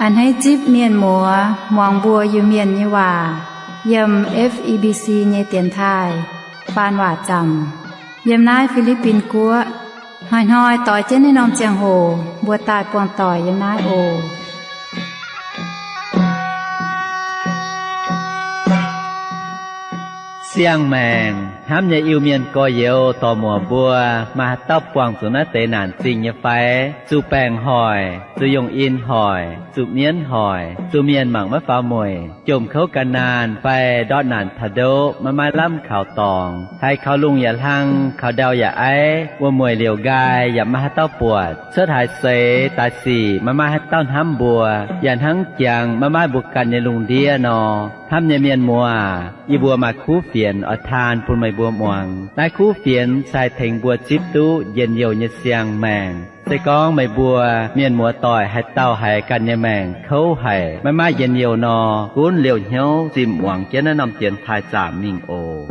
A'hneiv zipv mienh muoz muangx mbuo Iu-Mienh nyei waac yiem F E B C nyei dienx taaih faan waac zaamc yiem naaiv Fi^li^bin Guoqv. Hnoi-hnoi doix jienv naaiv norm ziangh hoc mbuo daaih buangh doic yiem naaiv oc. Siang-maengc hnamv nyei Iu-Mienh gorx-youz dorc-muoc mbuo, maaih haaix dauh buangh zuqc naaiv deix naanc zingh nyei fai? Zuqc baengc hoic, zuqc yungh in hoic, zuqc mienv hoic, zuqc mienh mangc maiv faaux mueic, jomc kouv gan naanh fai ndortv naanc taux ndoqv maiv maaih lamh kaux dorngx, haiz kaux lungh yaac hlang, kaux ndau yaac aiv, wuom-mueic liouc nqaai yaac maiv maaih haaix dauh buatc, cuotv haaix seix daaih sic maiv maaih haaix dauh hnamv mbuo, yaac hnangv jangx maiv maaih mbuo ganh nyei lungh ndiev nor. Hnamv nyei mienh muoz, yie mbuo maaih kuv fienx oix taan bun meih mbuo muangx. Naaiv kuv fienx se haih tengx mbuo zipv duqv njien-youh nyei siang-maengc. Se gorngv meih mbuo mienh muoz-doic haaix dauh haiz ganh nyei maengc kouv haic, maiv maaih njien-youh nor, gunv liouh hnyouv zinh muangx jienv naaiv norm dienx taaih zaamc mingh oc.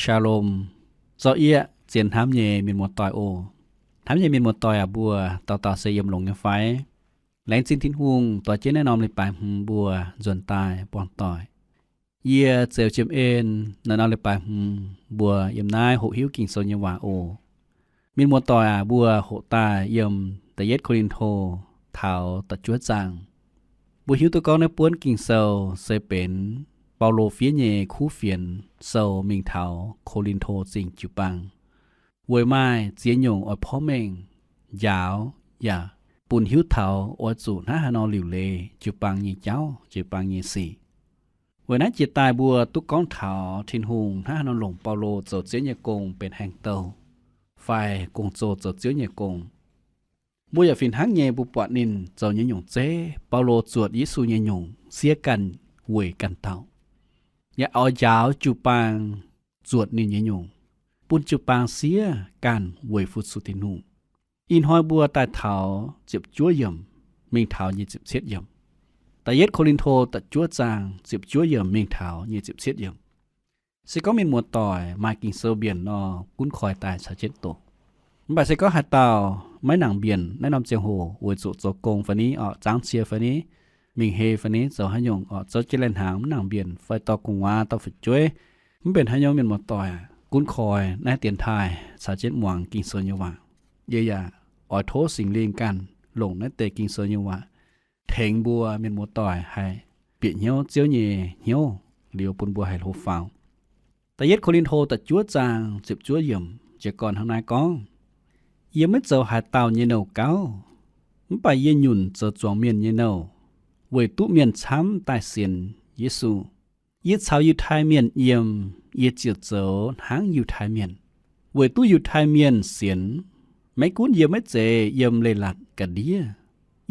Shalom. Zorqv yieqv zien hnamv nyei mienh muoz-doic oc. Hnamv nyei mienh muoz-doic aac, mbuo dauh dauh se yiem longx nyei fai? Laengz zingh Tin-Hungh dorh jienv naaiv norm leiz-baaix hmz mbuo nzuonx daaih buangh doic. Yie Zeux Jiem En, naaiv norm leiz-baaix hmz mbuo yiem naaiv hoqc hiuv Ging-Sou nyei waac oc. Mienh muoz-doic aac, mbuo hoqc daaih yiem Da'yietv Ko^lin^to taux da'juov zaang. Mbuo hiuv duqv gorngv naaiv buonv Ging-Sou se benx Baulo fiev nyei kuv fienx sou mingh taux Ko^lin^to Zingh jiu-baang, weic maaih ziex nyungc oix porv mengh njaaux yaac bun hiuv taux oix zuqc hnangv haaix nor liuc leiz jiu-baang nyei jauv, jiu-baang nyei sic. Weic naaiv jiex daaih mbuo duqv gorngv taux Tin-Hungh hnangv haaix nor longc Baulo zoux Ziouv nyei gong benx haengh douh fai gong-zoh zoux Ziouv nyei gong. Mbuo yaac fih hnangv nyei mbuo buatc ninh zoux nyei nyungc zeiv, Baulo zuotc Yesu nyei nyungc, siev ganh weic ganh dauh, yaac oix njaaux jiu-baang zuotc ninh nyei nyungc, bun jiu-baang siev ganh weic fu-sux Tin-Hungh. Ih hnoi mbuo daaih taux ziepc juov yiemc mingh taux nyic ziepc cietv yiemc. Da'yietv Ko^lin^to da'juov zaang ziepc juov yiemc mingh taux nyic ziepc cietv yiemc. Se gorngv mienh muoz-doic maaih Ging-Sou mbienc nor, gunv koi daaih caux jienv doqc. Mv baac se gorngv haaix dauh maiv nangc mbienc naaiv norm ziangh hoc weic zuqc zoux gong fai ni, orqc, zaangv cie fai ni, mingh hei fai ni, zoux haaix nyungc, orqc, zoux jiex lai-hnaangx mv nangc mbienc fai dorh gu'nguaaz dorh fu'jueiv, mv benx haaix nyungc, mienh muoz-doic gunv koi naaiv dienx taaih caux jienv muangx Ging-Sou nyei waac. Yie yaac oix tov Singx Lingh ganh longc naaiv deix Ging-Sou nyei waac tengx mbuo mienh muoz-doic haih bieqc hnyouv Ziouv nyei hnyouv liuz bun mbuo haih hlo faaux. Da'yietv Ko^lin^to da'juov zaang ziepc juov yiemc jiez gorn hnangv naaiv gorngv, Yie maiv zoux haaix dauh nyei nouh gauv, mv baac yie nyunc zoux zuangx mienh nyei nouh, weic duqv mienh camv daaih sienx Yesu. Yie caux Yiutai Mienh yiem, yie ziouc zoux hnangv Yiutai Mienh, weic duqv Yiutai Mienh sienx. Maiv gunv yie maiv zeiz yiem leiz-latc ga'ndiev,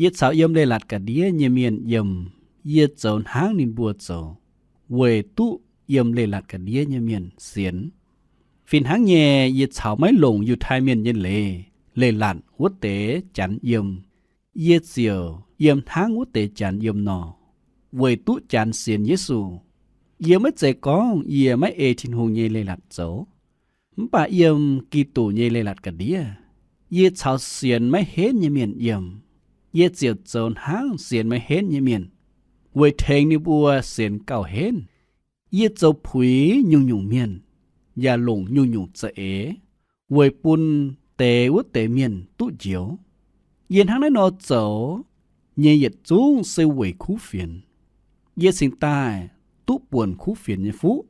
yie caux yiem leiz-latc ga'ndiev nyei mienh yiem, yie zoux hnangv ninh mbuo zoux, weic duqv yiem leiz-latc ga'ndiev nyei mienh sienx. Fih hnangv nyei, yie caux maiv longc Yiutai Mienh nyei leiz, leiz-latc wuov deix Janx yiem, yie ziouc yiem hnangv wuov deix Janx yiem nor, weic duqv Janx sienx Yesu. Yie maiv zeiz gorngv yie maiv ei Tin-Hungh nyei leiz-latc zoux, mv baac yiem Giduc nyei leiz-latc ga'ndiev, yie caux sienx maiv henv nyei mienh yiem, yie ziouc zoux hnangv sienx maiv henv nyei mienh, weic tengx ninh mbuo sienx gauh henv. Yie zoux puix nyungc-nyungc mienh, yaac longc nyungc-nyungc za'eix, weic bun deix wuov deix mienh duqv njoux. Yie hnangv naaiv nor zoux nyei yietc zungv se weic kuv fienx. Yie cingx daaih duqv buonc kuv fienx nyei fuqv.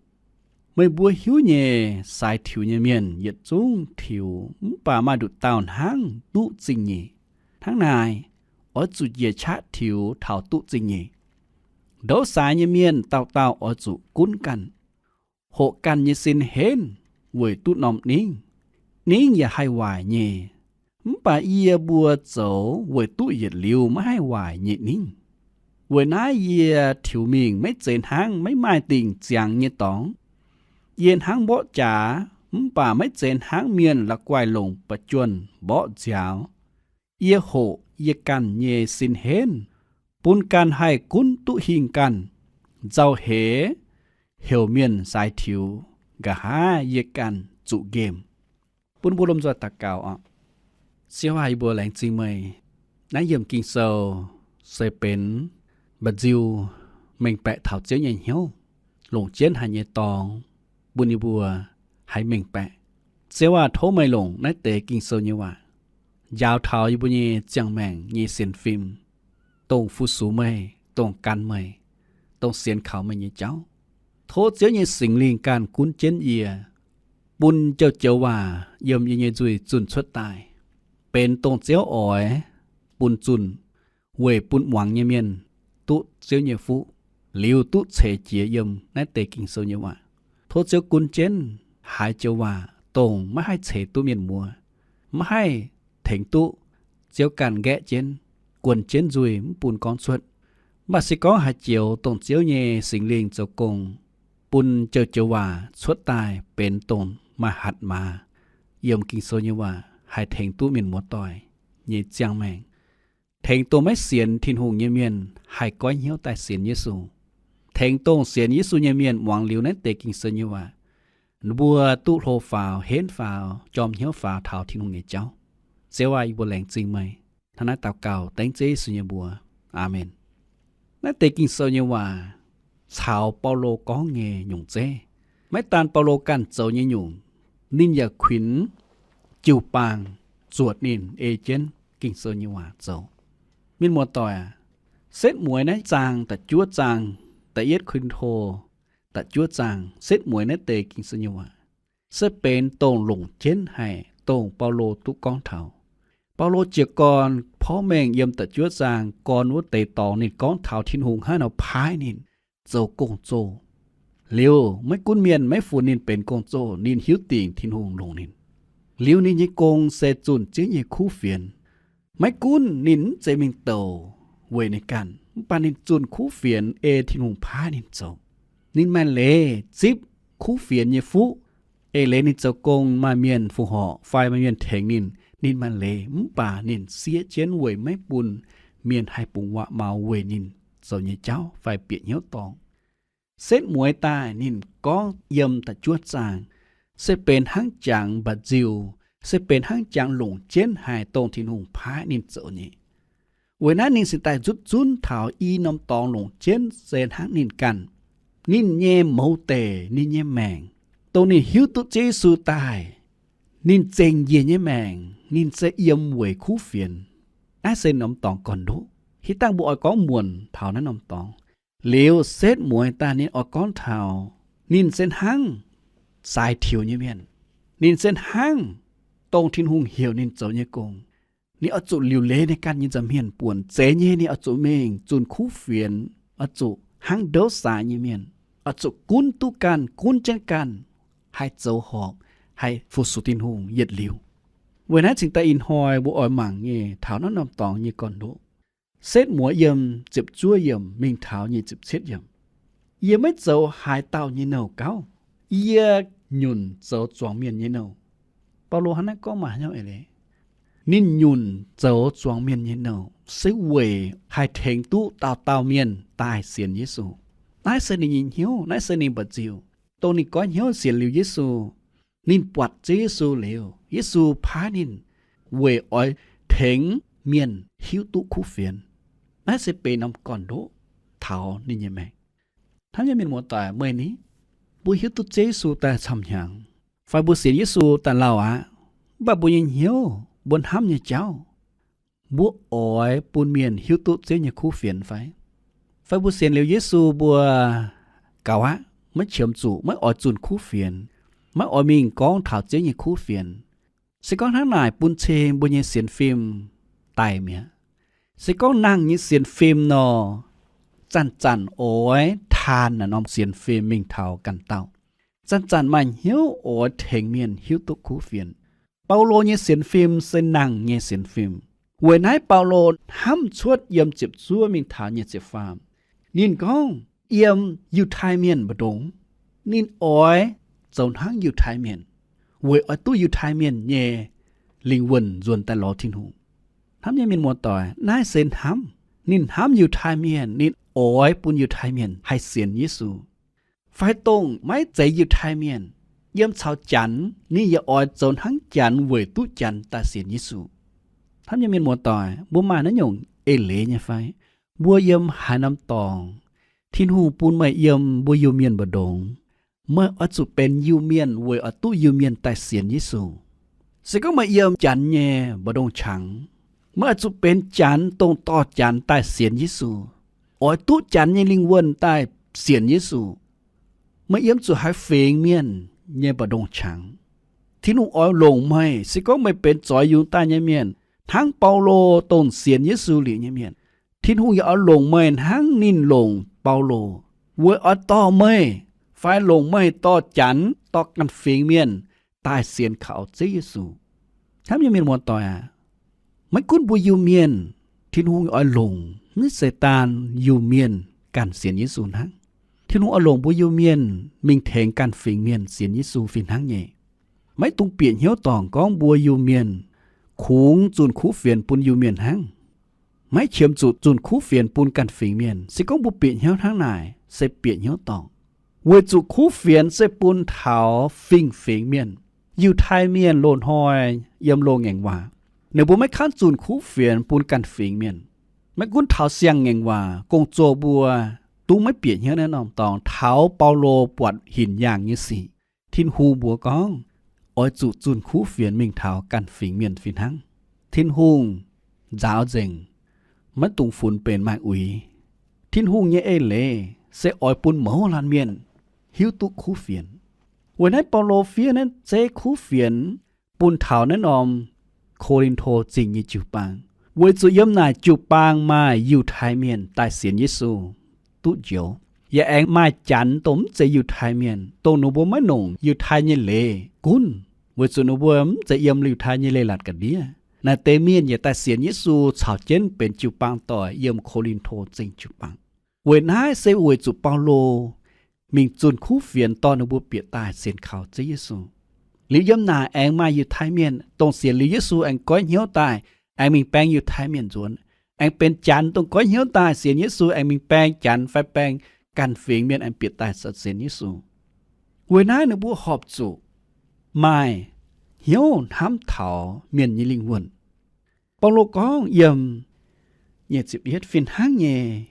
Meih mbuo hiuv nyei, saaix tiux nyei mienh yietc zungv tiux, mv baac maaih nduqc dauh hnangv duqv zingh nyeic. Hnangv naaic, oix zuqc njiec qaqv tiux taux duqv zingh nyeic. Ndouv saaix nyei mienh dauh dauh oix zuqc gunv ganh, hoqc ganh nyei sin henv weic duqv norm ningv. Ningv yaac haih waaic nyei, mv baac yie mbuo zoux weic duqv yietc liuz maiv haih waaic nyei ningv. Weic naaiv yie tiux mingh maiv zeiz hnangv maiv maaih dingc ziangx nyei dorngx. Yie hnangv mborqv jaax, mv baac maiv zeiz hnangv mienh la'guaih longc ba'juonh mborqv nziaaux. Yie hoqc yie ganh nyei sin henv, bun ganh haih gunv duqv hingh ganh, nzauh heix, heuc mienh saaix tiux, nqa'haav yie ganh zuqc nqemh. Bun mbuo lomh nzoih daux gaux oc. Ziouv aah, yie mbuo laengz zingh meih. Naaiv yiemc Ging-Sou se benx mba'nziu mengh baeqc taux Ziouv nyei hnyouv, longc jienv haic nyei dorngx bun yie mbuo haih mengh baeqc. Ziouv aah, tov meih longc naaiv deix Ging-Sou nyei waac njaaux taux yie mbuo nyei ziangh maengc nyei sienx fim, dongh fu-sux meih, dongh gan meih, dongh sienx kaux meih nyei jauv. Tov Ziouv nyei Singx Lingh ganh gunv jienv yie, bun joux-joux waac yiem yie nyei nzuih zunh cuotv daaih, benx dongh Ziouv oix bun zunh weic bun muangx nyei mienh duqv Ziouv nyei fuqv, liuz duqv ceix jiez yiem naaiv deix Ging-Sou nyei waac. Tov Ziouv gunv jienv haaix joux waac dongh maiv haih ceix duqv mienh muoz, maiv haih tengx duqv, Ziouv ganh nqaeqv jienv, guon jienv nzuih mv bun gorngv cuotv. Mv baac se gorngv haaix joux dongh Ziouv nyei Singx Lingh zoux gong, bun joux-joux waac cuotv daaih benx dongh maaih hatc maaz yiem Ging-Sou nyei waac haih tengx duqv mienh muoz-doic nyei ziangh maengc, tengx dongh maiv sienx Tin-Hungh nyei mienh haih goiv hnyouv daaih sienx Yesu, tengx dongh sienx Yesu nyei mienh muangx liuz naaiv deix Ging-Sou nyei waac, ninh mbuo duqv hlo faaux, henv faaux, jorm hnyouv faaux taux Tin-Hungh nyei jauv. Ziouv aah, yie mbuo laengz zingh meih. Hnangv naaiv daux gaux dengv Ziouv Yesu nyei mbuox. Aamen. Naaiv deix Ging-Sou nyei waac caux Baulo gorngv nyei nyungc zeiv. Maiv daan Baulo ganh zoux nyei nyungc, ninh yaac kuinx jiu-baang zuotc ninh ei jienv Ging-Sou nyei waac zoux. Mienh muoz-doic aac, setv mueiz naaiv zaang da'juov zaang, da'yietv Ko^lin^to da'juov zaang, setv mueiz naaiv deix Ging-Sou nyei waac se benx dongh longc jienv haic dongh Baulo duqv gorngv taux. Baulo jiez gorn porv mengh yiem da'juov zaang gorn wuov deix dorngx ninh gorngv taux Tin-Hungh hnangv nor paaiv ninh zoux gong-zoh. Liuz maiv gunv mienh maiv funx ninh benx gong-zoh, ninh hiuv dingc Tin-Hungh longc ninh. Liuz ninh nyei gong se zunh Ziouv nyei kuv fienx. Maiv gunv ninh mv zeiz mingh douc weic ninh ganh, mv baac ninh zunh kuv fienx ei Tin-Hungh paaiv ninh zoux. Ninh maaih leiz zipv kuv fienx nyei fuqv. Eix leiz ninh zoux gong maaih mienh fongc horc fai maaih mienh tengx ninh, ninh maaih leiz, mv baac ninh siev jienv weic maiv bun mienh haih bungx waac-maux weic ninh zoux nyei jauv fai bieqc hnyouv dorngx. Setv mueiz daaih ninh gorngv yiem da'juov zaang, se benx hnangv jangx mba'nziu, se benx hnangv jangx longc jienv haic dongh Tin-Hungh paaiv ninh zoux nyei. Weic naaiv ninh cingx daaih nzutv zunv taux i norm dorngx longc jienv se hnangv ninh ganh, ninh nyei mouz deic, ninh nyei maengc, dongh ninh hiuv duqv Ziouv Yesu daaih, ninh zengc njiec nyei maengc ninh se yiem weic kuv fienx. Naaiv se norm dorngx gorn-ndoqv. Hitv dangh mbuo oix gorngv muonc taux naaiv norm dorngx. Liuz setv mueiz daaih ninh oix gorngv taux ninh se hnangv saaix tiux nyei mienh. Ninh se hnangv dongh Tin-Hungh heuc ninh zoux nyei gong. Ninh oix zuqc liuc leiz ninh ganh nyei nza'hmien buonc. Zeiz nyei ninh oix zuqc mingh zunh kuv fienx, oix zuqc hnangv ndouv saaix nyei mienh, oix zuqc gunv duqv ganh, gunv jienv ganh, haih zoux horpc, haih fu-sux Tin-Hungh yietc liuz. Weic naaiv cingx daaih ih hnoi mbuo oix mangc nyei taux naaiv norm dorngx nyei gorn-ndoqv. Setv mueiz yiem ziepc zuov yiemc mingh taux nyic ziepc cietv yiemc. Yie maiv zoux haaix dauh nyei nouh gauv. Yie nyunc zoux zuangx mienh nyei nouh. Baulo hnangv naaiv gorngv maaih hnyouv eix leiz. Ninh nyunc zoux zuangx mienh nyei nouh se weic haih tengx duqv dauh dauh mienh daaih sienx Yesu. Naaiv se ninh nyei hnyouv, naaiv se ninh mba'nziu. Dongh ninh goiv hnyouv sienx liuz Yesu, ninh buatc Ziouv Yesu liuz, Yesu paaiv ninh weic oix tengx mienh hiuv duqv kuv fienx. Naaiv se benx norm gorn-ndoqv taux ninh nyei maengc. Hnamv nyei mienh muoz-doic, meih ni, mbuo hiuv duqv Ziouv Yesu daaih camv hnyangx, fai mbuo sienx Yesu daaih lauh aqv, mv baac mbuo nyei hnyouv, mbuo hnamv nyei jauv, mbuo oix bun mienh hiuv duqv Ziouv nyei kuv fienx fai? Fai mbuo sienx liuz Yesu mbuo gaux aqv, maiv qiemx zuqc, maiv oix zunh kuv fienx, maiv oix mingh gorngv taux Ziouv nyei kuv fienx. Se gorngv hnangv naaic bun cing mbuo nyei sienx fim daic mi'aqv. Se gorngv nangh nyei sienx fim nor, zanc-zanc oix taan naaiv norm sienx fim mingh taux ganh dauh. Zanc-zanc maaih hnyouv oix tengx mienh hiuv duqv kuv fienx. Baulo nyei sienx fim se nangh nyei sienx fim. Weic naaiv Baulo hnamv cuotv yiem ziepc zuov mingh taux nyic ziepc faam. Ninh gorngv yiem Yiutai Mienh mbu'ndongx, ninh oix zoux hnangv Yiutai Mienh, weic oix duqv Yiutai Mienh nyei lingh wuonh nzuonx daaih lorz Tin-Hungh. Hnamv nyei mienh muoz-doic, naaiv se hnamv. Ninh hnamv Yiutai Mienh, ninh oix bun Yiutai Mienh haih sienx Yesu. Fai dongh maiv zeiz Yiutai Mienh, yiem caux Janx, ninh yaac oix zoux hnangv Janx weic duqv Janx daaih sienx Yesu. Hnamv nyei mienh muoz-doic, mbuo maaih naaiv nyungc eix leiz nyei fai? Mbuo yiem haaix norm dorngx, Tin-Hungh bun meih yiem mbuo Iu-Mienh mbu'ndongx, meih oix zuqc benx Iu-Mienh weic oix duqv Iu-Mienh daaih sienx Yesu. Se gorngv meih yiem Janx nyei mbu'ndongx qangx, meih oix zuqc benx Janx dongh dorh Janx daaih sienx Yesu, oix duqv Janx nyei lingh wuonh daaih sienx Yesu. Meih yiem zuqc haaix fingx mienh nyei mbu'ndongx qangx, Tin-Hungh oix longc meih. Se gorngv meih benx zoix yungz daaih nyei mienh, hnangv Baulo dongh sienx Yesu liuz nyei mienh, Tin-Hungh yaac oix longc meih hnangv ninh longc Baulo, weic oix dorh meih, fai longc meih dorh Janx, dorh ganh fingx mienh daaih sienx kaux Ziouv Yesu. Hnamv nyei mienh muoz-doic aac, maiv gunv mbuo Iu-Mienh, Tin-Hungh oix longc maiv zeiz daan Iu-Mienh ganh sienx Yesu hnangv. Tin-Hungh oix longc mbuo Iu-Mienh mingh tengx ganh fingx mienh sienx Yesu fih hnangv nyei. Maiv dungx bieqc hnyouv dorngc gorngv mbuo Iu-Mienh kungx zunh kuv fienx bun Iu-Mienh hnangv, maiv qiemx zuqc zunh kuv fienx bun ganh fingx mienh. Se gorngv mbuo bieqc hnyouv hnangv naaic, se bieqc hnyouv dorngc, weic zuqc kuv fienx se bun taux fingx-fingx mienh. Yiutai Mienh loz-hnoi yiem loz-ngaengc waac, ninh mbuo maiv kangv zunh kuv fienx bun ganh fingx mienh. Maiv gunv taux siang-ngaengc waac gong-zoh mbuo dungv maiv bieqc hnyouv naaiv norm dorngx, taux Baulo buatc hinc yaangh nyei sic, Tin-Hungh mbuox gorngv oix zuqc zunh kuv fienx mingh taux ganh fingx mienh fih hnangv. Tin-Hungh nzaaux nzengc, maiv dungx funx benx maaih uix. Tin-Hungh nyei eix leiz se oix bun mouz laanh mienh hiuv duqv kuv fienx. Weic naaiv Baulo fiev naaiv zeiv kuv fienx bun taux naaiv norm Ko^lin^to Zingh nyei jiu-baang, weic zuqc yiem naaic jiu-baang maaih Yiutai Mienh daaih sienx Yesu duqv njoux, yaac aengx maaih Janx dongh mv zeiz Yiutai Mienh, dongh ninh mbuo maiv longc Yiutai nyei leiz gunv, weic zuqc ninh mbuo mv zeiz yiem Yiutai nyei leiz-latc ga'ndiev. Naaic deix mienh yaac daaih sienx Yesu caux jienv benx jiu-baang doic yiem Ko^lin^to Zingh jiu-baang. Weic naaiv se weic zuqc Baulo mingh zunh kuv fienx dorh ninh mbuo bieqc daaih sienx kaux Ziouv Yesu. Liuz yiem naaic aengx maaih Yiutai Mienh dongh sienx liuz Yesu aengx goiv hnyouv daaih, aengx mingh baeng Yiutai Mienh nzuonx, aengx benx Janx dongh goiv hnyouv daaih sienx Yesu aengx mingh baeng Janx fai baeng ganh fingx mienh aengx bieqc daaih sienx Yesu. Weic naaiv ninh mbuo horpc zuqc maaih hnyouv hnamv taux mienh nyei lingh wuonh. Baulo gorngv yiem fih hnangv nyei,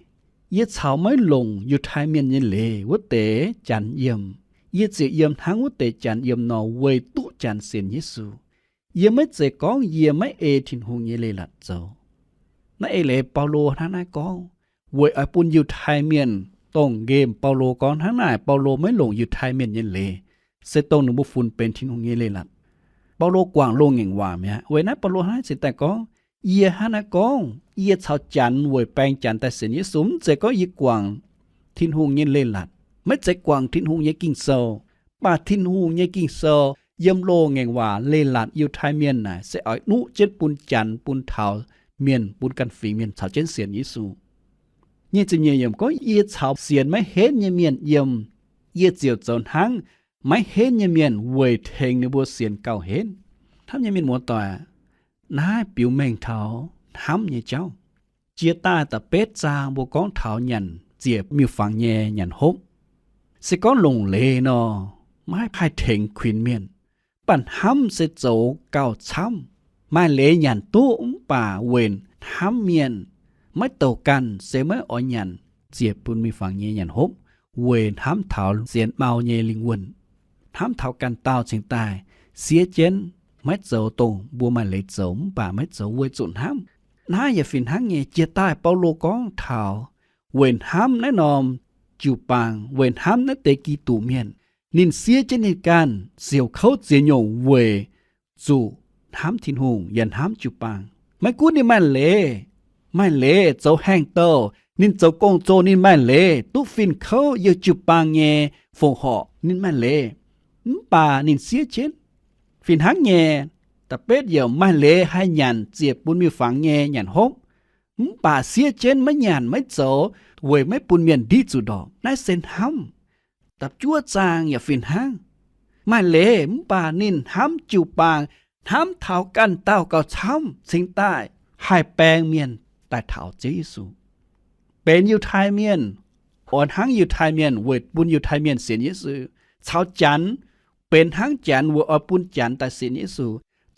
yie caux maiv longc Yiutai Mienh nyei leiz wuov deix Janx yiem, yie ziouc yiem hnangv wuov deix Janx yiem nor weic duqv Janx sienx Yesu. Yie maiv zeiz gorngv yie maiv ei Tin-Hungh nyei leiz-latc zoux. Naaiv eix leiz Baulo hnangv naaiv gorngv, weic oix bun Yiutai Mienh, dongh nqemh Baulo gorngv hnangv naaic, Baulo maiv longc Yiutai Mienh nyei leiz, se dongh ninh mbuo funx benx Tin-Hungh nyei leiz-latc. Baulo guangc loz-ngaengc waac mi'aqv. Weic naaiv Baulo hnangv naaiv cingx daaih gorngv, yie hnangv naaiv gorngv, yie caux Janx weic baeng Janx daaih sienx Yesu, mv zeiz gorngv yie guangc Tin-Hungh nyei leiz-latc, maiv zeiz guangc Tin-Hungh nyei Ging-Sou. Mv baac Tin-Hungh nyei Ging-Sou yiem loz-ngaengc waac leiz-latc Yiutai Mienh naaic se oix nuqv jienv bun Janx, bun taux mienh, bun ganh fingx mienh caux jienv sienx Yesu. Nyic ziepc nyeic yiemc gorngv, yie caux sienx maiv henv nyei mienh yiem, yie ziouc zoux hnangv maiv henv nyei mienh weic tengx ninh mbuo sienx gauh henv. Hnamv nyei mienh muoz-doic, naaiv biux mengh taux hnamv nyei jauv. Jiex daaih da'betv zaang mbuo gorngv taux nyanc ziec miuc-fangx nyei nyanc hopv. Se gorngv longc leiz nor, maiv haih tengx kuinx mienh. Mv baac hnamv se zoux gauh camv. Maaih leiz nyanc duqv mv baac weic hnamv mienh, maiv douc ganh se maiv oix nyanc ziec bun miuc-fangx nyei nyanc hopv, weic hnamv taux sienx mau nyei lingh wuonh, hnamv taux ganh dauh cingx daaih siev jienv, maiv zoux dongh mbuo maaih leiz zoux mv baac maiv zoux weic zuqc hnamv. Naaiv yaac fih hnangv nyei. Jiex daaih Baulo gorngv taux weic hnamv naaiv norm jiu-baang, weic hnamv naaiv deix Giduc Mienh, ninh siev jienv ninh ganh siouc kouv ziex nyungc weic zuqc hnamv Tin-Hungh yaac hnamv jiu-baang. Maiv gunv ninh maaih leiz, maaih leiz zoux haengh douh, ninh zoux gong-zoh, ninh maaih leiz duqv fin-kouv yiem jiu-baang nyei fongc horc, ninh maaih leiz, mv baac ninh siev jienv. Fih hnangv nyei, da'betv yiemc, maaih leiz haih nyanc ziec bun miuc-fangx nyei nyanc hopv, mv baac siev jienv maiv nyanc maiv zoux weic maiv bun mienh ndiqv zuqc ndorpc. Naaiv se hnamv. Da'juov zaang yaac fih hnangv. Maaih leiz mv baac ninh hnamv jiu-baang, hnamv taux ganh dauh gauh camv cingx daaih haih baeng mienh daaih taux Ziouv Yesu. benx Yiutai Mienh, oix hnangv Yiutai Mienh weic bun Yiutai Mienh sienx Yesu, caux Janx, benx hnangv Janx weic oix bun Janx daaih sienx Yesu,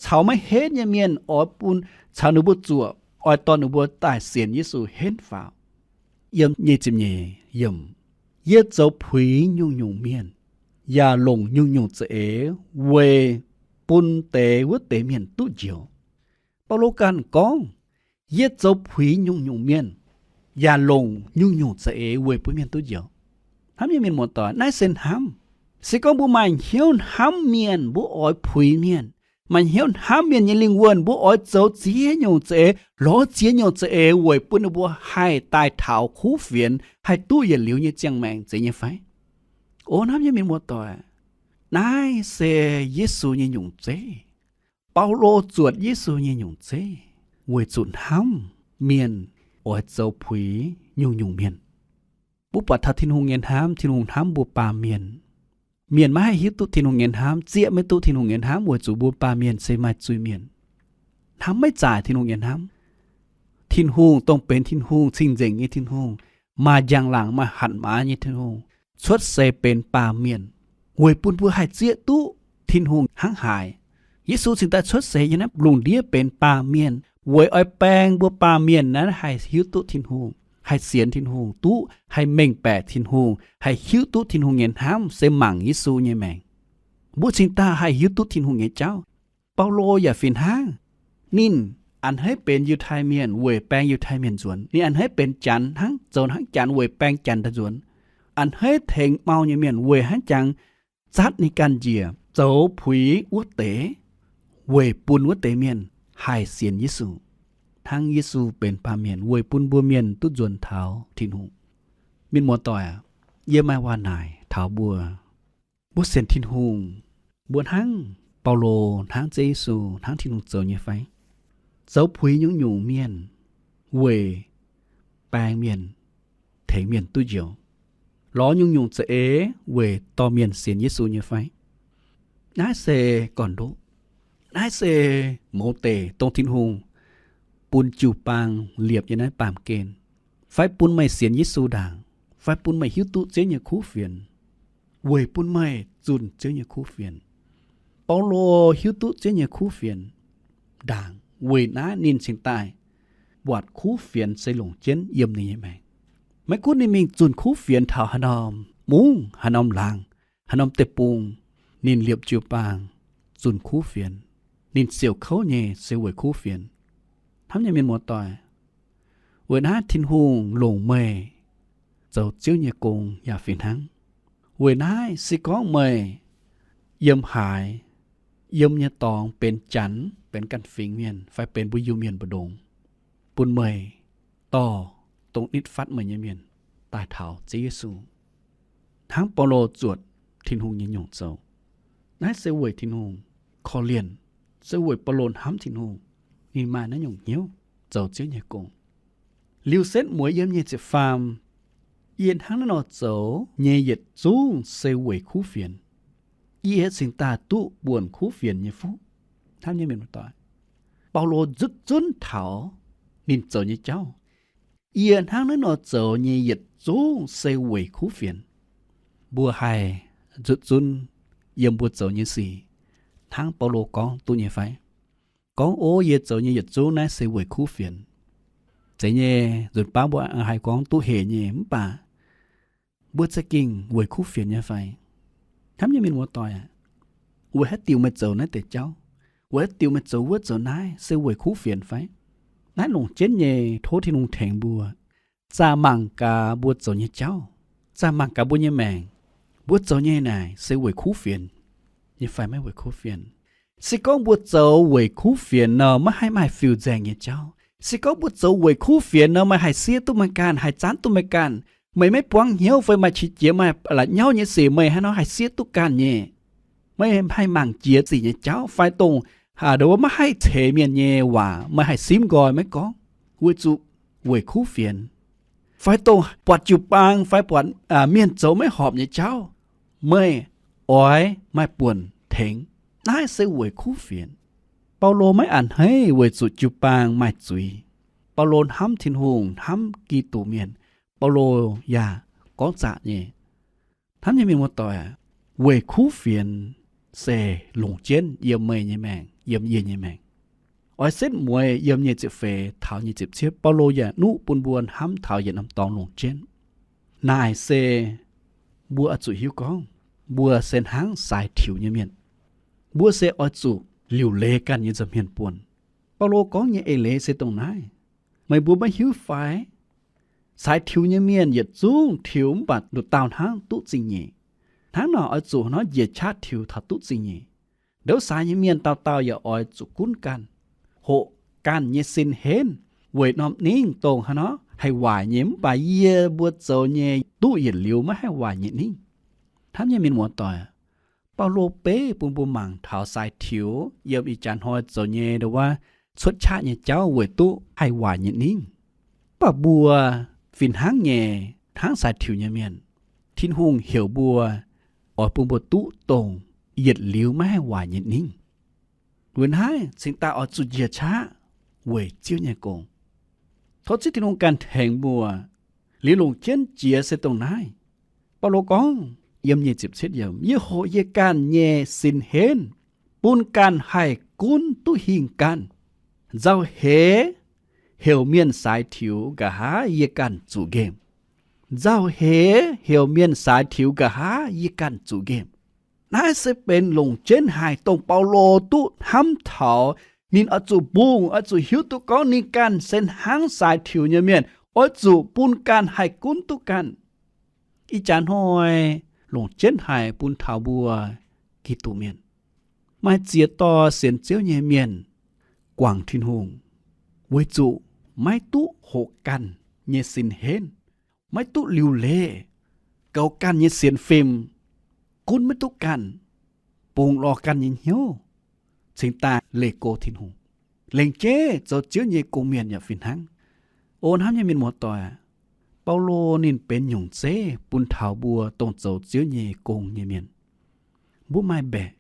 caux maiv henv nyei mienh oix bun, caux ninh mbuo zuoqc, oix dorh ninh mbuo daaih sienx Yesu henv faaux. Yiem nyic ziepc nyeic yiemc, yie zoux puix nyungc-nyungc mienh, yaac longc nyungc-nyungc za'eix weic bun deix wuov deix mienh duqv njoux. Baulo ganh gorngv, yie zoux puix nyungc-nyungc mienh, yaac longc nyungc-nyungc za'eix weic bun mienh duqv njoux. Hnamv nyei mienh muoz-doic, naaiv se hnamv. Se gorngv mbuo maaih hnyouv hnamv mienh, mbuo oix puix mienh, maaih hnyouv hnamv mienh nyei lingh wuonh, mbuo oix zoux ziex nyungc za'eix, lorz ziex nyungc za'eix weic bun ninh mbuo haih daaih taux kuv fienx, haih duqv yietc liuz nyei ziangh maengc, zeiz nyei fai? O hnamv nyei mienh muoz-doic, naaiv se Yesu nyei nyungc zeiv. Baulo zuotc Yesu nyei nyungc zeiv weic zuqc hnamv mienh oix zoux puix nyungc-nyungc mienh. Mbuo buatc taux Tin-Hungh nyei hnamv, Tin-Hungh hnamv mbuo baamh mienh. Mienh maiv haih hiuv duqv Tin-Hungh nyei hnamv, zieqv maiv duqv Tin-Hungh nyei hnamv weic zuqc mbuo baamh mienh se maaih zuiz-mienh, hnamv maiv zaaic Tin-Hungh nyei hnamv. Tin-Hungh dongh benx Tin-Hungh, cing-nzengc nyei Tin-Hungh, maaih njang-laangc, maaih hatc maaz nyei Tin-Hungh, cuotv seix benx baamh mienh weic bun mbuo haih zieqv duqv Tin-Hungh hnangv haaix. Yesu cingx daaih cuotv seix yiem naaiv lungh ndiev benx baamh mienh weic oix baeng mbuo baamh mienh naaiv haih hiuv duqv Tin-Hungh, haih sienx Tin-Hungh, duqv haih mengh baeqc Tin-Hungh, haih hiuv duqv Tin-Hungh nyei hnamv se mangc Yesu nyei maengc. Mbuo cingx daaih haih hiuv duqv Tin-Hungh nyei jauv. Baulo yaac fih hnangv. Ninh a'hneiv benx Yiutai Mienh weic baeng Yiutai Mienh nzuonx. Ninh a'hneiv benx Janx hnangv, zoux hnangv Janx weic baeng Janx daaih nzuonx. A'hneiv tengx mau nyei mienh weic hnangv jangx zatv ninh ganh njiec zoux puix wuov deix, weic bun wuov deix mienh haih sienx Yesu, hnangv Yesu benx baamh mienh weic bun mbuo mienh duqv nzuonx taux Tin-Hungh. Mienh muoz-doic aac, yie maaih waac naaic taux mbuo, mbuo sienx Tin-Hungh, mbuo hnangv Baulo, hnangv Ziouv Yesu, hnangv Tin-Hungh zoux nyei fai? Zoux puix nyungc-nyungc mienh weic baeng mienh, tengx mienh duqv njoux, lorz nyungc-nyungc za'eix weic dorh mienh sienx Yesu nyei fai? Naaiv se gorn-ndoqv. Naaiv se mouz deic, dongh Tin-Hungh bun jiu-baang liepc yiem naaiv baamh gen, fai bun meih sienx Yesu ndaangc, fai bun meih hiuv duqv Ziouv nyei kuv fienx, weic bun meih zunh Ziouv nyei kuv fienx. Baulo hiuv duqv Ziouv nyei kuv fienx ndaangc, weic naaiv ninh cingx daaih buatc kuv fienx se longc jienv yiem ninh nyei maengc. Maiv gunv ninh mingh zunh kuv fienx taux haaix norm mungv, haaix norm laangz, haaix norm deic-bung, ninh liepc jiu-baang zunh kuv fienx. Ninh siouc kouv nyei se weic kuv fienx. Hnamv nyei mienh muoz-doic, weic naaiv Tin-Hungh longc meih zoux Ziouv nyei gong yaac fih hnangv. Weic naaiv se gorngv meih yiem haaix, yiem nyei dorngx benx Janx, benx ganh fingx mienh, fai benx mbuo Iu-Mienh mbu'ndongx, bun meih dorh dongh nitv fatv meih nyei mienh daaih taux Ziouv Yesu, hnangv Baulo zuotc Tin-Hungh nyei nyungc zoux. Naaiv se weic Tin-Hungh korv-lienh, se weic Baulo hnamv Tin-Hungh, ninh maaih naaiv nyungc hnyouv zoux Ziouv nyei gong. Liuz setv mueiz yiem nyic ziepc faam, yie hnangv naaiv nor zoux nyei yietc zungv se weic kuv fienx. Yie cingx daaih duqv buonc kuv fienx nyei fuqv. Hnamv nyei mienh muoz-doic, Baulo nzutv zunv taux ninh zoux nyei jauv. Yie hnangv naaiv nor zoux nyei yietc zungv se weic kuv fienx. Mbuo haih nzutv zunv yiem mbuo zoux nyei sic hnangv Baulo gorngv duqv nyei fai? Gorngv, Ov, yie zoux nyei yietc zungv naaiv se weic kuv fienx. Zeiz nyei, nzunc baav mbuo haih gorngv duqv hec nyei, mv baac mbuo za'gengh weic kuv fienx nyei fai? Hnamv nyei mienh muoz-doic aac, weic haaix diuc meih zoux naaiv deix jauv? Weic haaix diuc meih zoux wuov zoux naaiv? Se weic kuv fienx fai? Naaiv longc jienv nyei, tov Tin-Hungh tengx mbuo. Zaah mangc gaax mbuo zoux nyei jauv, zaah mangc gaax mbuo nyei maengc. Mbuo zoux nyei naaic se weic kuv fienx nyei fai maiv weic kuv fienx? Se gorngv mbuo zoux weic kuv fienx nor, maiv haih maaih fiuv-nzaeng nyei jauv. Se gorngv mbuo zoux weic kuv fienx nor, meih haih siev duqv meih ganh, haih zaanv duqv meih ganh. Meih maiv buangv hnyouv fai maaih qiex jiez, maaih la'nyauv nyei sic, meih haaix nor haih siev duqv ganh nyei? Meih haih mangc jiex zic nyei jauv fai dongh, aa, maiv haih ceix mienh nyei waac meih haih simv nqoi maiv gorngv, weic zuqc weic kuv fienx. Fai dongh buatc jiu-baang fai buatc mienh zoux maiv horpc nyei jauv, meih oix maaih buonc tengx. Naaiv se weic kuv fienx. Baulo maiv a'hneiv weic zuqc jiu-baang maaih zuiz. Baulo hnamv Tin-Hungh, hnamv Giduc Mienh, Baulo yaac gorngv zaqc nyei. Hnamv nyei mienh muoz-doic, weic kuv fienx se longc jienv yiem meih nyei maengc, yiem yie nyei maengc. Oix setv mueiz yiem nyic ziepc feix taux nyic ziepc cietv, Baulo yaac nuqv bun mbuo hnamv taux yietc norm dorngx longc jienv. Naaic se mbuo oix zuqc hiuv gorngv mbuo se hnangv saaix tiux nyei mienh. Mbuo se oix zuqc liuc leiz ganh nyei nza'hmien buonc. Baulo gorngv nyei eix leiz se dongh naaiv. Meih mbuo maiv hiuv fai? Saaix tiux nyei mienh yietc zungv tiux mv baac nduqc dauh hnangv duqv zingh nyeic. Hnangv naaic oix zuqc hnangv njiec qaqv tiux taux duqv zingh nyeic. Ndouv saaix nyei mienh dauh dauh yaac oix zuqc gunv ganh, hoqc ganh nyei sin henv weic norm ningv dongh hnangv nor haih waaic nyei, mv baac yie mbuo zoux nyei duqv yietc liuz maiv haih waaic nyei ningv. Hnamv nyei mienh muoz-doic, Baulo beiv bun mbuo mangc taux saaix tiux yiem ih jaax hnoi zoux nyei ndo wuov cuotv qaqv nyei jauv weic duqv haih waaic nyei ningv. Mv baac mbuo fih hnangv nyei hnangv saaix tiux nyei mienh, Tin-Hungh heuc mbuo oix bun mbuo duqv dongh yietc liuz maiv haih waaic nyei ningv. Weic naaiv cingx daaih oix zuqc njiec qaqv weic Ziouv nyei gong. Tov Ziouv Tin-Hungh ganh tengx mbuo. Liuz longc jienv jiex se dongh naaiv. Baulo gorngv yiem nyic ziepc cietv yiemc, Yie hoqc yie ganh nyei sin henv, bun ganh haih gunv duqv hingh ganh. Nzauh heix heuc mienh saaix tiux, nqa'haav yie ganh zuqc nqemh. Nzauh heix heuc mienh saaix tiux, nqa'haav yie ganh zuqc nqemh. Naaiv se benx longc jienv haic dongh Baulo duqv hnamv taux ninh oix zuqc mbungh, oix zuqc hiuv duqv gorngv ninh ganh se hnangv saaix tiux nyei mienh, oix zuqc bun ganh haih gunv duqv ganh. Ih jaax hnoi longc jienv haic bun taux mbuo Giduc mienh. Maaih ziex dorh sienx Ziouv nyei mienh guangc Tin-Hungh, weic zuqc maiv duqv hoqc ganh nyei sin henv, maiv duqv liuc leiz goux ganh nyei sienx fim, gunv maiv duqv ganh, bungx lorz ganh nyei hnyouv, cingx daaih leih go Tin-Hungh, lengc jeiv zoux Ziouv nyei gong-mienh yaac fih hnangv. O hnamv nyei mienh muoz-doic, Baulo ninh benx nyungc zeiv bun taux mbuo dongh zoux Ziouv nyei gong nyei mienh. Mbuo maaih mbaeqc,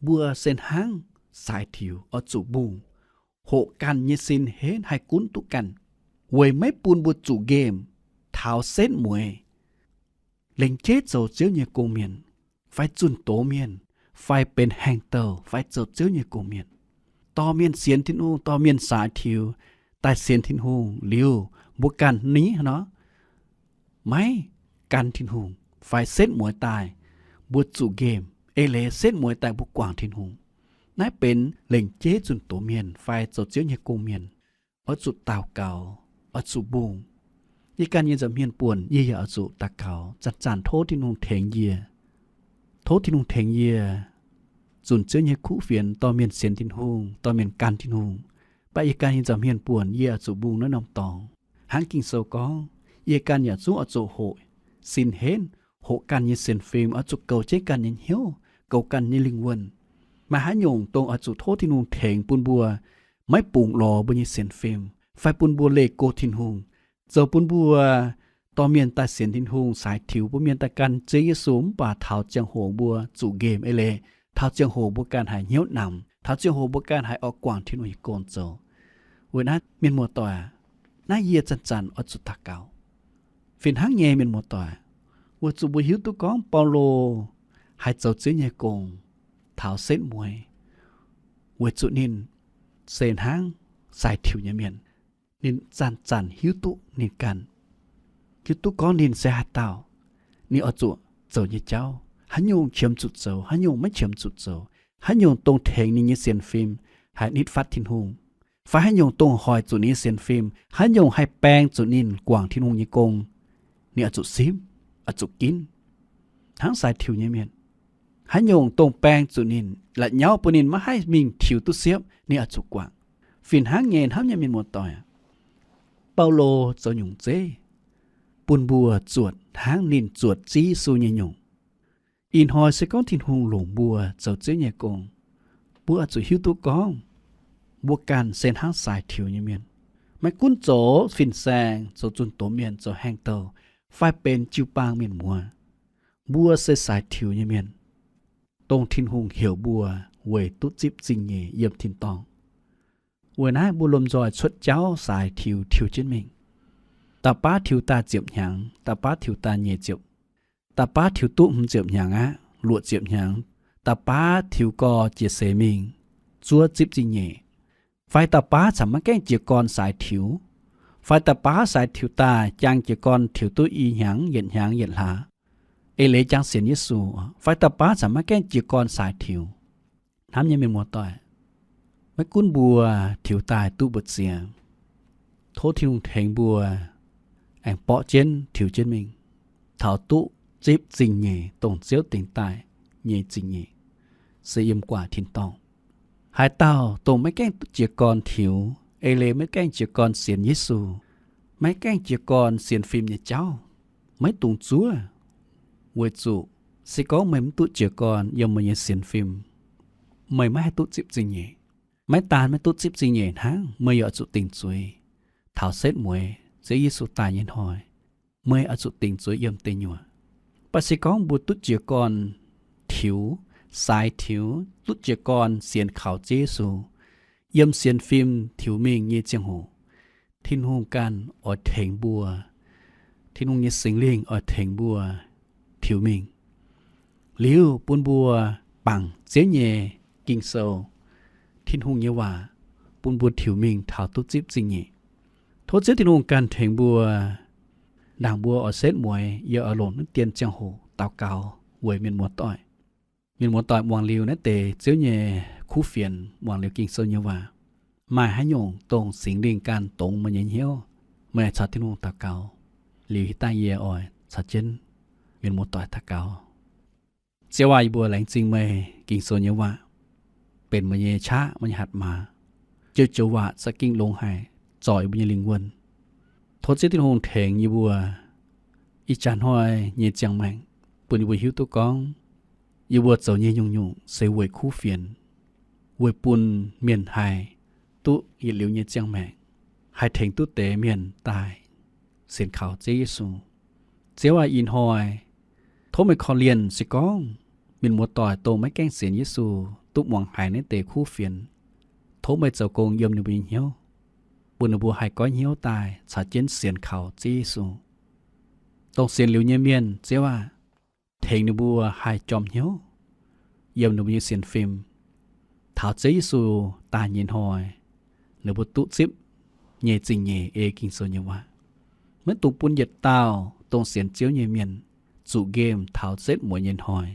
mbuo se hnangv saaix tiux oix zuqc mbungh, hoqc ganh nyei sin henv haih gunv duqv ganh, weic maiv bun mbuo zuqc nqemh taux setv mueiz, lengc jeiv zoux Ziouv nyei gong-mienh, fai zunh doz mienh, fai benx haengh douh, fai zoux Ziouv nyei gong-mienh. Dorh mienh sienx Tin-Hungh, dorh mienh saaix tiux daaih sienx Tin-Hungh liuz, mbuo ganh ni nor maiv gan Tin-Hungh fai setv mueiz daaih, mbuo zuqc nqemh, eix leiz setv mueiz daaih mbuo guangc Tin-Hungh. Naaiv benx lengc jeiv zunh doz mienh fai zoux Ziouv nyei gong-mienh oix zuqc daux gaux, oix zuqc mbungh. Yie ganh nyei nza'hmien buonc yie yaac oix zuqc daux gaux zanc-zanc tov Tin-Hungh tengx yie. Tov Tin-Hungh tengx yie zunc Ziouv nyei kuv fienx dorh mienh sienx Tin-Hungh, dorh mienh gan Tin-Hungh. Mv baac yie ganh nyei nza'hmien buonc yie oix zuqc mbungh naaiv norm dorngx. Hnangv Ging-Sou gorngv, yie ganh yaac zungv oix zuqc hoqc sin henv, hoqc ganh nyei sienx fim, oix zuqc goux jienv ganh nyei hnyouv, goux ganh nyei lingh wuonh. Maaih haaix nyungc dongh oix zuqc tov Tin-Hungh tengx bun mbuo maiv bungx lorz mbuo nyei sienx fim, fai bun mbuo leih go Tin-Hungh, zoux bun mbuo dorh mienh daaih sienx Tin-Hungh, saaix tiux bun mienh daaih gan Ziouv Yesu, mv baac taux ziangh hoc mbuo zuqc nqemh eix leiz, taux ziangh hoc mbuo ganh haiz hnyouv namx, taux ziangh hoc mbuo ganh haiz oix guangc Tin-Hungh nyei gong zoux. Weic naaiv mienh muoz-doic, naaiv yie zanc-zanc oix zuqc daux gaux. Fih hnangv nyei mienh muoz-doic, weic zuqc mbuo hiuv duqv gorngv Baulo haiz zoux Ziouv nyei gong taux setv mueiz, weic zuqc ninh se hnangv saaix tiux nyei mienh. Ninh zanc-zanc hiuv duqv ninh ganh, hiuv duqv gorngv ninh se haaix dauh, ninh oix zuqc zoux nyei jauv, haaix nyungc qiemx zuqc zoux, haaix nyungc maiv qiemx zuqc zoux, haaix nyungc dongh tengx ninh nyei sienx fim haih nitv fatv Tin-Hungh, fai haaix nyungc dongh hoic zuqc ninh nyei sienx fim, haaix nyungc haih baeng zuqc ninh guangc Tin-Hungh nyei gong, ninh oix zuqc simv, oix zuqc ginv. Hnangv saaix tiux nyei mienh, haaix nyungc dongh baeng zuqc ninh, la'nyauv bun ninh maiv haih mingh tiux duqv siepv, ninh oix zuqc guangc. Fih hnangv nyei hnamv nyei mienh muoz-doic, Baulo zoux nyungc zeiv bun mbuo zuotc hnangv ninh zuotc Ziouv Yesu nyei nyungc. Ih hnoi se gorngv Tin-Hungh longc mbuo zoux Ziouv nyei gong, mbuo oix zuqc hiuv duqv gorngv mbuo ganh se hnangv saaix tiux nyei mienh. Maiv gunv zoux fin-saeng, zoux zunh doz mienh, zoux haengh douh, fai benx jiu-baang mienh muoz, mbuo se saaix tiux nyei mienh, dongh Tin-Hungh heuc mbuo weic duqv zipv zingh nyeic yiem tin-dorngh. Weic naaiv mbuo lomh nzoih cuotv jauv saaix tiux tiux jienv mingh. Da'baav tiux daaih ziepc hnyangx, da'baav tiux daaih nyeic ziepc, da'baav tiux duqv hmz ziepc hnyangx aqv, luoqc ziepc hnyangx, da'baav tiux gorx jiex seix mingh, zuov zipv zingh nyeic. Fai da'baav caux maiv gaengh jiez gorn saaix tiux, fai da'baav saaix tiux daaih jang jiez gorn tiux duqv i hnyangx, yietc hnyangx, yietc hlaax, eix leiz jang sienx Yesu, fai da'baav caux maiv gaengh jiez gorn saaix tiux. Hnamv nyei mienh muoz-doic, maiv gunv mbuo tiux daaih duqv mbu'ziex, tov Tin-Hungh tengx mbuo aengx borqv jienv tiux jienv mingh, taux duqv zipv zingh nyeic, dongh Ziouv dingc daaih nyei zingh nyeic, se yiem gu'nguaaic tin-dorngh. Haaix dauh dongh maiv gaengh duqv jiez gorn tiux, eix leiz maiv gaengh jiez gorn sienx Yesu, maiv gaengh jiez gorn sienx fim nyei jauv, maiv dungx zuov, weic zuqc se gorngv meih mv duqv jiez gorn yiem meih nyei sienx fim, meih maiv haih duqv zipv zingh nyeic. Maiv daan maiv duqv zipv zingh nyeic hnangv, meih yaac oix zuqc dingc zuiz taux setv mueiz Ziouv Yesu daaih nyei hnoi, meih oix zuqc dingc zuiz yiem deic nyuoqc. Mv baac se gorngv mbuo duqv jiez gorn tiux, saaix tiux, duqv jiez gorn sienx kaux Ziouv Yesu, yiem sienx fim tiux mingh nyei ziangh hoc, Tin-Hungh ganh oix tengx mbuo. Tin-Hungh nyei Singx Lingh oix tengx mbuo tiux mingh. Liuz bun mbuo bangc Ziouv nyei Ging-Sou, Tin-Hungh nyei waac, bun mbuo tiux mingh taux duqv zipv zingh nyeic. Tov Ziouv Tin-Hungh ganh tengx mbuo. Ndaangc mbuo oix setv mueiz, yie oix longc naaiv dien ziangh hoc daux gaux weic mienh muoz-doic. Mienh muoz-doic muangx liuz naaiv deix Ziouv nyei kuv fienx, muangx liuz Ging-Sou nyei waac, maaih haaix nyungc dongh Singx Lingh ganh dongz meih nyei hnyouv, meih caux Tin-Hungh daux gaux. Liuz hitv daaih yie oix caux jienv mienh muoz-doic daux gaux. Ziouv aac, yie mbuo laengz zingh meih Ging-Sou nyei waac, benx meih nyei qaqv, meih nyei hatc maaz, joux-joux waac za'gengh longx haic, zorc yie mbuo nyei lingh wuonh. Tov Ziouv Tin-Hungh tengx yie mbuo ih jaax hnoi nyei ziangh maengc, bun yie mbuo hiuv duqv gorngv yie mbuo zoux nyei nyungc-nyungc se weic kuv fienx, weic bun mienh haih duqv yietc liuz nyei ziangh maengc, haih tengx duqv deix mienh daaih sienx kaux Ziouv Yesu. Ziouv aac, ih hnoi tov meih korv-lienh se gorngv mienh muoz-doic dongh maiv gaengh sienx Yesu duqv muangx haiz naaiv deix kuv fienx. Tov meih zoux gong yiem ninh mbuo nyei hnyouv, bun ninh mbuo haih goiv hnyouv daaih caux jienv sienx kaux Ziouv Yesu. Dongh sienx liuz nyei mienh, Ziouv aac, tengx ninh mbuo haih jorm hnyouv yiem ninh mbuo nyei sienx fim, taux Ziouv Yesu daaih nyei hnoi, ninh mbuo duqv zipv nyei zingh nyeic ei Ging-Sou nyei waac. Maiv dungx bun yietc dauh dongh sienx Ziouv nyei mienh zuqc nqemh taux setv mueiz nyei hnoi.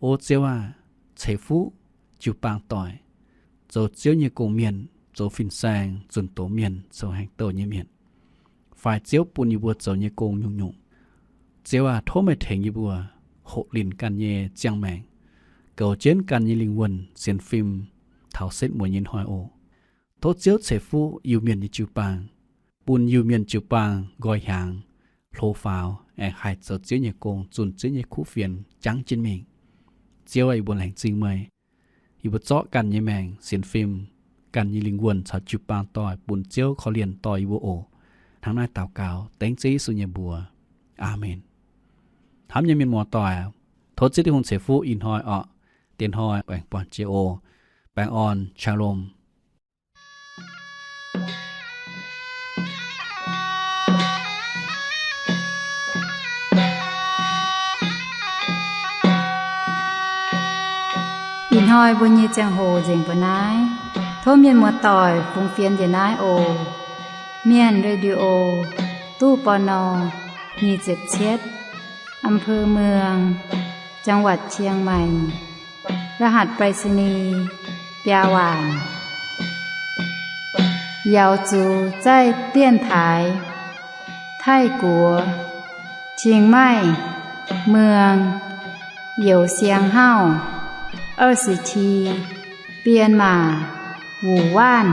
O Ziouv aac, ceix fuqv jiu-baang doic, zoux Ziouv nyei gong-mienh, zoux fin-saeng, zunh doz mienh, zoux haengh douh nyei mienh, fai Ziouv bun yie mbuo zoux nyei gong nyungc-nyungc. Ziouv aac, tov meih tengx yie mbuo hoqc linc ganh nyei ziangh maengc, goux jienv ganh nyei lingh wuonh sienx fim taux setv mueiz nyei hnoi oc. Tov Ziouv ceix fuqv Iu-Mienh nyei jiu-baang, bun Iu-Mienh jiu-baang nqoi hiaangx, hlo faaux, aengx haih zoux Ziouv nyei gong, zunh Ziouv nyei kuv fienx jangv jienv mingh. Ziouv aac, yie mbuo laengz zingh meih. Yie mbuo zorqv ganh nyei maengc, sienx fim, ganh nyei lingh wuonh caux jiu-baang doic bun Ziouv korv-lienh dorh yie mbuo oc. Hnangv naaiv daux gaux dengv Ziouv Yesu nyei mbuox. Aamen. Hnamv nyei mienh muoz-doic, tov Ziouv Tin-Hungh ceix fuqv ih hnoi orqc. Diex hnoi aengx buangh jiex oc. Baengh orn, shalom. Ih hnoi mbuo nyei ziangh hoc nzengc mbuo naaiv. Tov mienh muoz-doic fungx fienx njiec naaiv oc. Mienh Radio, ตู้ ปณ. nyic ziepc cietv, อำเภอเมือง จังหวัดเชียงใหม่ รหัสไปรษณีย์ biaa waanc. Yaux zuqc zaih dienx taaix Taiv-Guoqv, Chiang Mai, เมือง Youz Siang Hauv, 二十七, 编码 Wu Wanv.